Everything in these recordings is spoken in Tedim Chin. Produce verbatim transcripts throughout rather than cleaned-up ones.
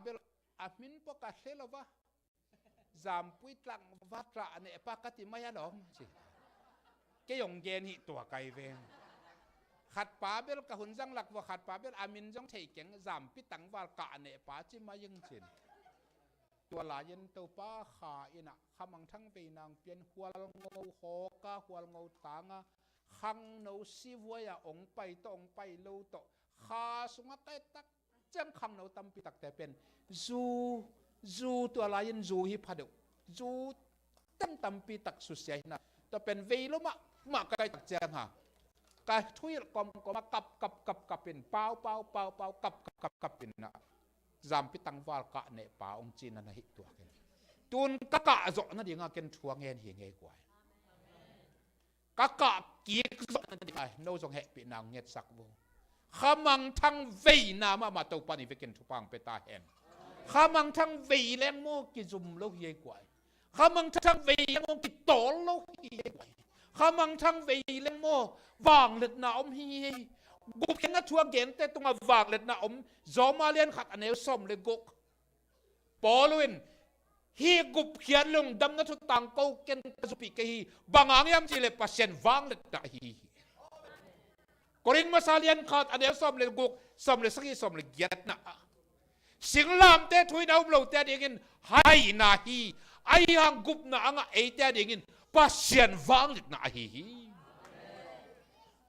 Bel a min pua ka thei lo va. Zampui tlang va tla a nehpa ka ti mai a lawm ci. Kei hong gen hi tua kai veng. Khatpa bel ka hun zang lak vua khatpa bel a min zong thei keng zampi tangval ka a nehpa ci mai ing cin. Tua lai-in Topa Kha in ah Kha Mangthang vei nang pian Hualngo hawka Hualngo tanga khangno sivuai a ong pai tawh ong pai lo tawh Kha sungah kai tak ciang khangno tampi takte pen zu, zu tua lai-in zu hi pha deuh. Zu tam tampi tak susia hi na. Tua pen vei lo mahmah kai tak ciang ha. Ka thuhilh kawmkawm a kap, kap, kap, kap in, pau, pau, pau, pau, kap, kap, kap, kap in na. Zampi tangval kah nehpa ong cina na hi tuak in. Tun ka kah zawh nadinga ken thu a ngen hi ngei guai. Ka kah kik zawh nadinga no zong hehpihna ong ngetsak vo. Kha Mangthang veina mahmah Topa ni vekin thupha ong pia ta hen. Kha Mangthang vei leng maw kizum lo hi ei guai. Kha Mangthang vei leng maw kitawl lo hi ei guai. Kha Mangthang vei leng maw vangliatna om hi ei. Gupkhiatna thu a gente tungah vangliatna om. Zawma lian khat a neu sawm le guk. Paul in hih gupkhiat lungdamna thu tangko ken ka zumpi kei hi. Bang hang hiam cih leh Pasian vangliatna ahi hi. Korin masa lian khat a neu sawm le guk, sawm le sagih, sawm le giatna ah singlamteh thu in a um lote a dingin haina hi. Ahi hang gupna a ngah eite a dingin Pasian vangliatna ahi hi.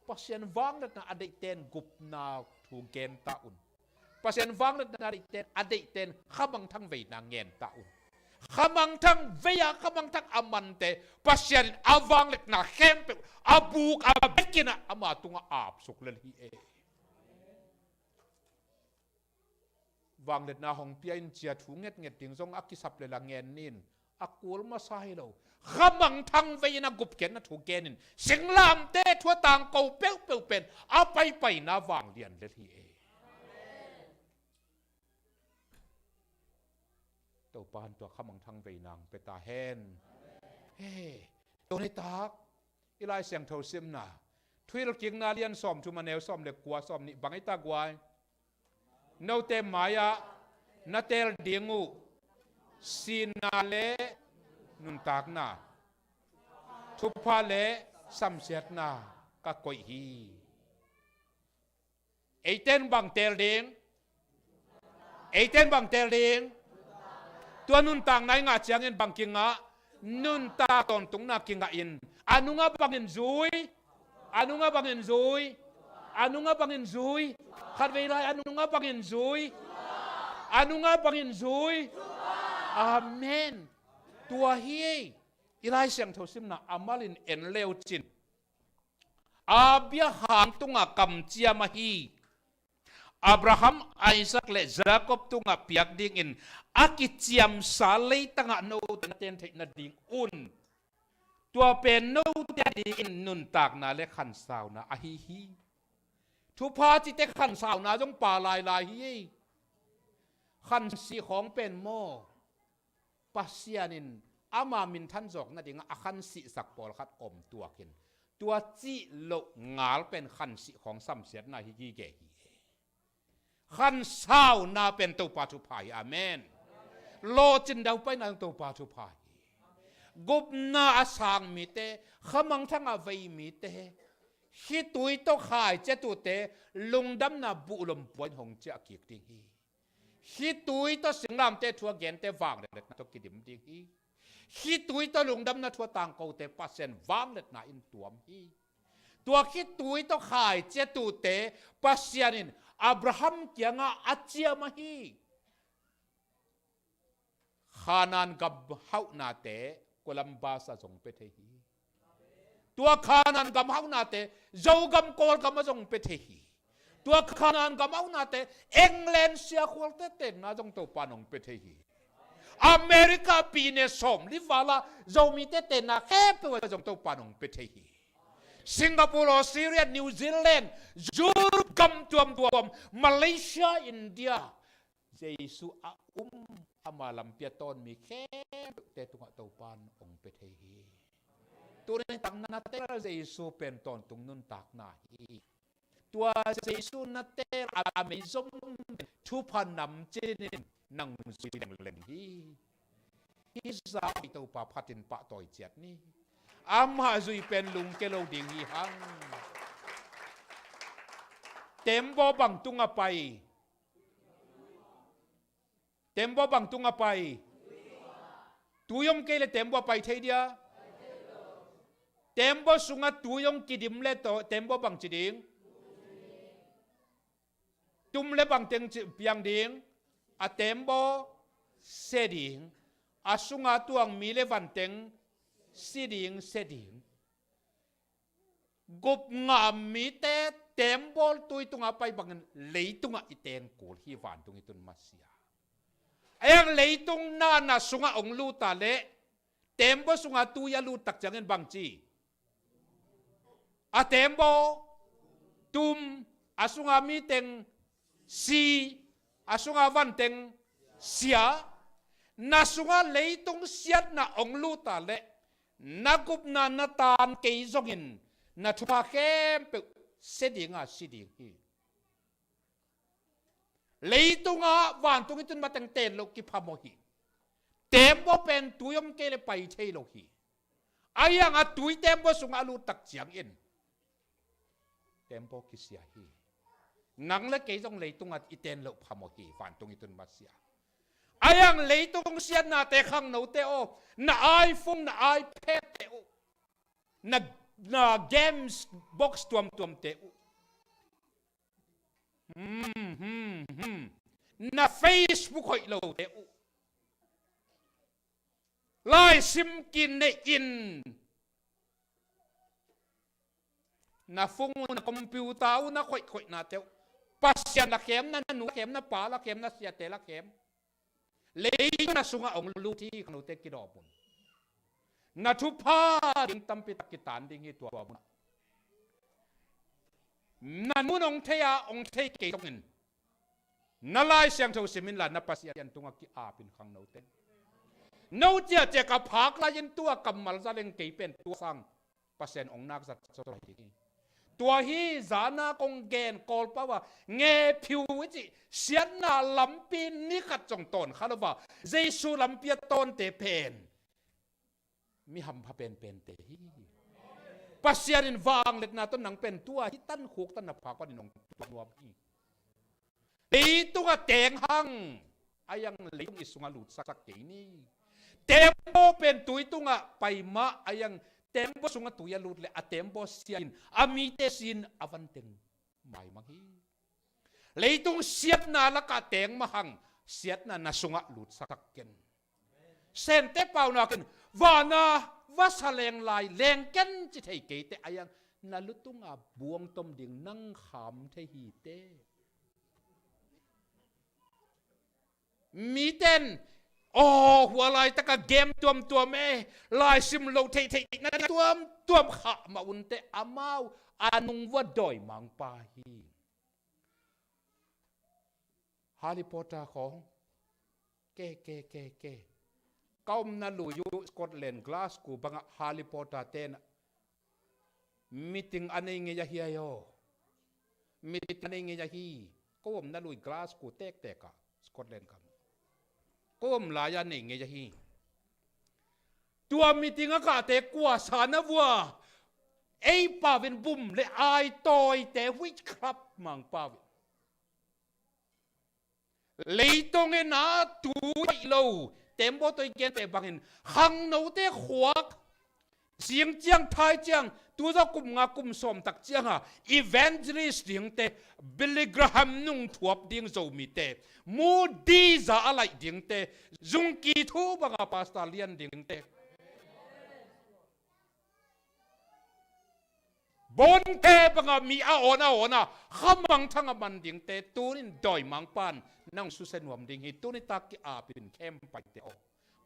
Pasian vangliatna a deihten gupna thu gen ta un. Pasian vangliatna a deihten, a deihten Kha Mangthang veina ngen ta un. Kha Mangthang vei a Kha Mangthang a mante Pasian in a vangliatna khempeuh a buk a bekin ah ama tungah apsuk lel hi e. Vangliatna hong pia in cia thu ngetnget ding zong a kisap lel a ngen ni in a kul masa hi lo. Kha Mangthang vei in a gupkhiatna thu gen in singlamteh thu a tangko peuhpeuh pen a paipaina vanglian lel hi e. Topa in tua Kha Mangthang veina ong pia ta hen. He, tua ni tak i Lai Siangtho simna Thuhilhkikna lian sawm thum a neu sawm le kua, sawm nih bang ei ta guai. Note mai-ah na teel ding uh sihna le nuntakna, thupha le samsiatna ka koih hi. Eiten bang teel ding? Eiten bang teel ding? Tua nuntakna i ngah ciangin bang kingah? Nuntak tawntungna kingah in a nungah bangin zui? A nungah bangin zui? A nungah bangin zui? Khatvei lai a nungah bangin zui? A nungah bangin zui? Amen. Tua hi ei. I Lai Siangtho simna a malin en leu cin Abraham tungah kamciam ahi Abraham, Isaac le Jacob tungah piak dingin a kiciamsa leitangah note na ten theih nading un tua pen note a dingin nuntakna le khansauna ahi hi. Thupha cite khansauna zong pa lailai hi. Khansih khawng pen maw Pasian in ama minthan zawk nadingah a khansihsak pawlkhat om tuakin tua cih loh ngal pen khansih khawng samsiatna hi gige hi. Khansauna pen Topa thupha hi. Amen. Lawcin daupaina Topa thupha hi. Gupna a sang mite, khamangthang a vei mite, khitui tawh khaicia tuate lungdamna buhlom puan hong ciah kik ding hi. Khitui tawh singlamte thu a gente vangliatna tawh kidim ding hi. Khitui tawh lungdamna thu a tangkote Pasian vangliatna in tuam hi. Tua khitui tawh khaicia tuute Pasian in Abraham kiangah a ciam ahi. Khanaan gam hauhnate Columbus a zong pia thei hi. Tua Khanaan gam hauhnate Zogam Kawlgam a zong pia thei hi. Tua Khanaan gam hauhnate England siakhualte tenna zong Topa nong pia thei hi. America pine sawmli vala Zomite tenna khempeuh a zong Topa nong pia thei hi. Singapore, Australia, New Zealand, Europe gam tuamtuam, Malaysia, India, Jesu a um ama lampi a tawn mi khempeuhte tungah Topa in hong pia thei hi. Tuni tak na tel Jesu pen tawntung nuntakna hi. Tua Jesu na teel a meizom thupha namcin in nang zui lengleng hi. Hih zah Topa phatin pahtawi ciat ni. Amah zui pen lungke lo ding hi hang. Tembaw bang tungah pai? Tembaw bang tungah pai? Tui om kei le tembaw pai thei dia? Tembaw sungah tui om kidim le tembaw bang ci ding? Tum le bang teng piang ding? A tembaw se ding. A sunga tuang mi le van teng si ding, se ding. Gupngah mite tembaw tui tungah pai bangin leitungah i ten kul hi, vantung i tun masia. Ayang leitung na na sungah ong luta le tembaw sungah tui a lut tak ciangin bangci? A tembaw tum, a sunga mi teng si, a sunga van teng sia. Na sungah leitung siatna ong luta le na gupna na tan kei zongin na thupha khempeuh se dinga si ding hi. Leitungah vantung i tun mateng ten lo kiphamo hi. Tembaw pen tui om kei le pai thei lo hi. Ayang a tui tembaw sungah a lut tak ciangin tembaw kisia hi. Nang le kei zong leitungah i ten loh phamo hi, vantung i tun masia. Ayang leitung siatnate khangnote aw, na iPhone, na iPad te uh, na, na games box tuamtuamte uh, hmm, hmm, hmm, na Facebook hoih lote uh, laisim kin nei in, na phone uh, na computer uh, na khoihkhoihnate uh, Pasian lakhem, na nu lakhem, na pa lakhem, na siate lakhem, leitungah sungah ong lut hi, khangnote kidawm un. Na thupha ding tampi tak kitan ding hi tua mun. Na nun ong thei a, ong thei kei zongin na Lai Siangtho sim inla na Pasian tungah ki-ap in, khangnote. No ciahciah ka phak lai-in tua kammal za leng kei pen tua sang Pasian ong nak zat zaw lai ding hi. Tua hi, zana kong gen Kawlpau a, ngephiu i cih siatna lampi ni khat zong tawn kha lo a, Jesu lampi a tawnte pen mi hampha penpente hi. Pasian in vangliatna tawh nang pen tua hi, tankhuk tan na phak panin ong tua nuam hi. Leitungah teng hang, ayang leitung i sungah lutsak kei ni. Tembaw pen tui tungah pai mah, ayang tembaw sungah tui a lut le a tembaw sia in, a mite si in, a van teng maimang hi. Leitung siatna lakah teng mah hang, siatna na sungah lutsak ken. Sente paunak in, vana vasa leng lai leng ken ci thei keite, ayang na lutunga buang tom ding nang kham thei hi te. Miten, aw, hua laitaka game tuamtuam e, laisim lo theihtheih na tuamtuam khah mah unte, amau a nung vua dawimangpa hi. Harry Potter khawng, ke, ke, ke, ke. Ka omna lui uh Scotland, Glasgow bangah Harry Potter ten meeting a nei ngei ahi aw. Meeting a nei ngei ahi. Ka omna lui Glasgow tektek ah, Scotland kam. Ka om lai-a nei ngei ahi. Tua meeting a kahte kuasa na vua, ei pau in bum le ai tawite, witchcraft mang pau in. Leitung in a tui lo, tembaw tawh i gente bangin, khangnote khuak, zing ciang, thai ciang, tu zaw kum nga kum sawm tak cianga evangelist dingte, Billy Graham nung thuap ding Zomite, Moody za a laih dingte, zungki thu banga pastor lian dingte, Bonte banga mi a awn a awn a, khamangthang a man dingte, tunin dawimangpan nang susia nuam ding hi. Tuni tak ki-ap in, khem paite aw.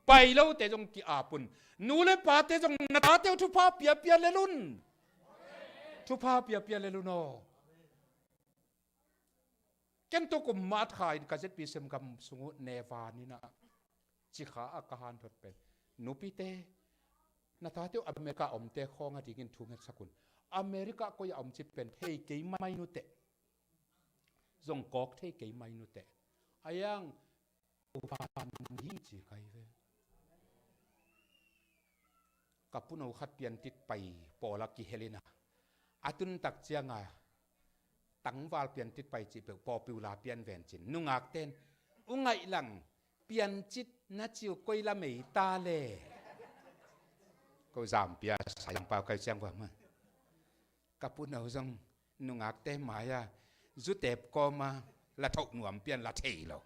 Pai lote zong ki-ap un. Nu le pate zong na tate uh thupha piapia lel un. Thupha piapia lel un aw. Ken tu kum March kha in ka Z B C M gam sung uh neva ni-in ah, cikha a ka hanthot pen, nupite, na tate uh America omte khawng a dingin thu ngetsak un. America koi a om ci pen thei kei mai nuteh. Zong kawk thei kei mai nuteh. A yang upan hi ci kai ve. Ka puno khat piantit pai pawla kihelina. A tuntak cianga tangval piantit pai cih peuh pawpula pian ven cin. Nungakten u ngaih lang piancit na ciu koi la mei ta le. Ko zampia sayang pau kai ciang va ma. Ka puno zong nungakte mai-a zutep kawma la thoh nuam pian la thei lo.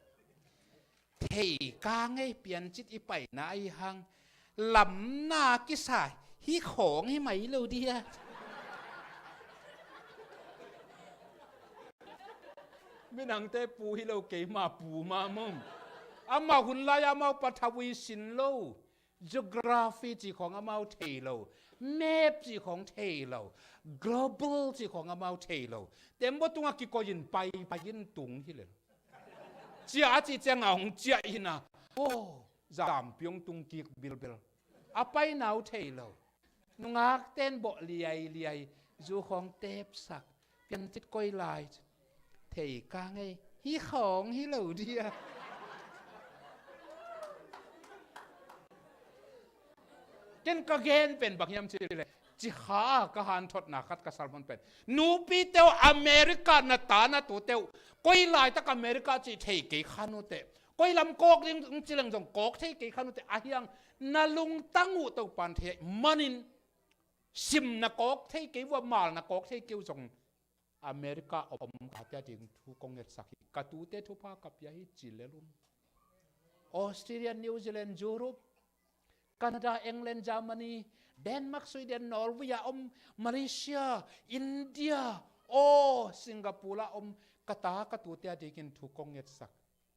Thei ka ngei piancit i paina ahi hang lamna kisa hi khawng hi mai lo dia. Minangte pu hi lo keima pu ma mum. Amau hun lai amau pathawi sin lo. Geography cih khawng amau thei lo, map cih khawng thei lo, global cih khawng amau thei lo. Tembaw tungah kikoihin pai, pai in tung hi le. Ciah a cih ciangah hong ciah hi na. Oh, zampi hong tung kik bilbil. A paina uh thei lo. Nungakten bawh liailiai, zu khawng tepsak, piancit koi lai. Thei ka ngei hi khawng hi lo dia. Ken ka gen pen bang hiam ci le, ci kha ka hanthotna khat ka sermon pen, nupite uh America na ta na tute uh koi laitak America cih thei kei kha nuteh. Koi lam kawk ding ci leng zong kawk thei kei kha nuteh. A hiang na lungtang uh Topan thei manin sim na kawk thei kei uh a, mal na kawk thei kei uh zong America om kate a ding thu kong ngetsak hi. Ka tute thupha ka pia hi ci lel un. Australia, New Zealand, Europe, Canada, England, Germany, Denmark, Sweden, Norway a om, Malaysia, India, aw, Singapore a om, ka ta ka tute a dingin thu kong ngetsak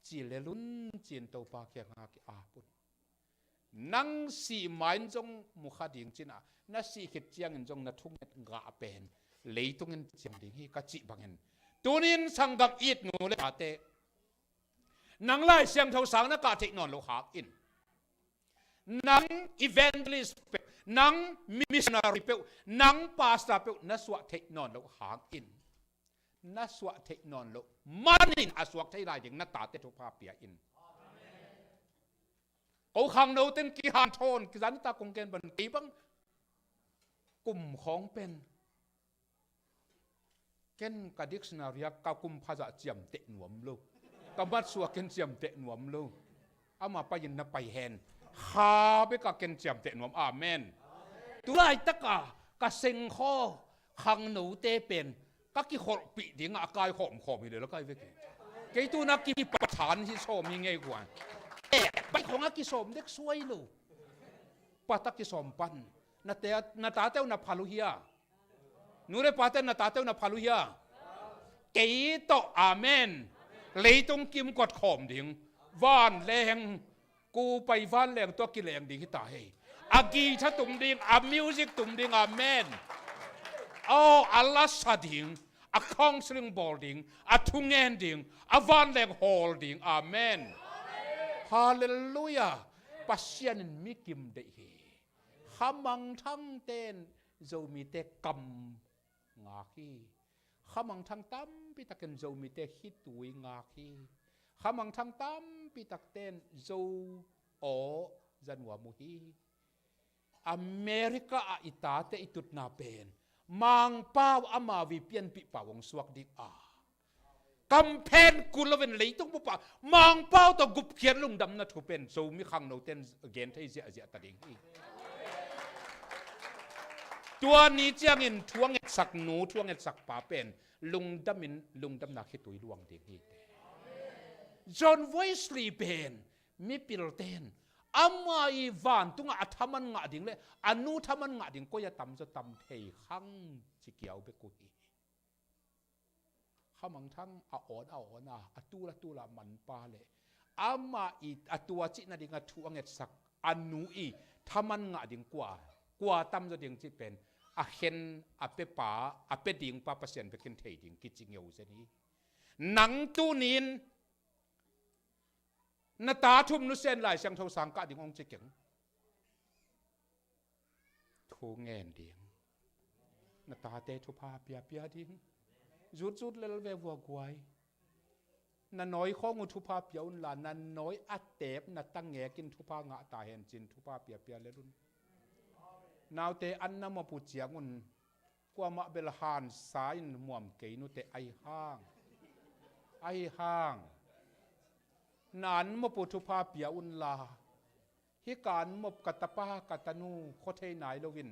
ci lel un ci-in Topa kiangah ki-ap un. Nang sih ma-in zong mu kha ding cin a, na sih khit ciangin zong na thunget ngah pen leitung in ciam ding hi ka cih bangin, tunin sanggam it nu le pate, nang Lai Siangtho sang na kah theih nawn loh hangin, nang evangelist peuh, nang missionary peuh, nang pastor peuh na suah theih nawn loh hangin, na suah theih nawn loh manin a suak thei lai ding na tate thupha pia in. Ko khangno teng kihanthawn kizan ta kong gen ban kei bang kum khawng pen ken ka dictionary a ka kum phazah ciamteh nuam lo. Ka matsuah ken ciamteh nuam lo. Ama pai-in na pai hen. Kha beka ken ciamteh nuam. Amen. Tulaitaka ka sengkhaw khangnote pen ka kikholhpih dingah a kai khawmkhawm hi le la kai veke. Kei tuna kipathan hi sawm hi ngei guan. Eh, bai khawng a kisawm dek suai lo. Pata kisawm pan. Na te, na tate uh na phal uh hia? Nu le pate na tate uh na phal uh hia? Kei tawh, amen. Leitung kimkot khawm ding. Vanleng, ku pai vanleng tua kileng ding hita hei. A guitar tum ding, a music tum ding, amen. Aw, a lasa ding, a counseling bawl ding, a thungen ding, a vanleng hawl ding, amen. Halleluiah. Pasian in mi kim deih hi. Khamangthangte in Zomite kam ngak hi. Khamangthang tampi takin Zomite khitui ngak hi. Khamangthang tampi takte in Zo aw za nuam uh hi. America ah i tate i tutna pen Mangpau ama vi pianpih pau hong suak ding a, kamphen kul loin leitung bup ah Mangpau tawh gupkhiat lungdamna thu pen Zomi khangnote in gen thei ziahziah ta ding hi. Tua ni ciangin thu a ngetsak nu, thu a ngetsak pa pen lungdamin lungdamna khitui luang ding hi. John Wesley pen mipilten ama i vantungah a thaman ngah ding le a nu thaman ngah ding koi a tamzaw tam thei khang ci kiau bek uh hi. Khamangthang a awn a awn a, a tul a tul a manpa le ama i a tua cih nading a thu a ngetsak a nu i thaman ngah ding kua, kua tamzaw ding cih pen a khen a pepa, a pe dingpa Pasian bekin thei ding kici ngeu zen hi. Nang tunin na ta thum nusen Lai Siangtho sang kah ding hong ci keng. Thu ngen ding. Na tate thupha piapia ding. Zutzut lel ve vua guai. Na nawi khawng uh thupha pia unla, na nawi a teep na tangek in thupha ngah ta hen cin thupha piapia lel un. Naute an na mop uh ciangun kuamah bel hansa in muam kei nuteh ahi hang. Ahi hang. Na an mop uh thupha pia unla. Hih ka an mop ka tapa ka tanu khuathei nai loin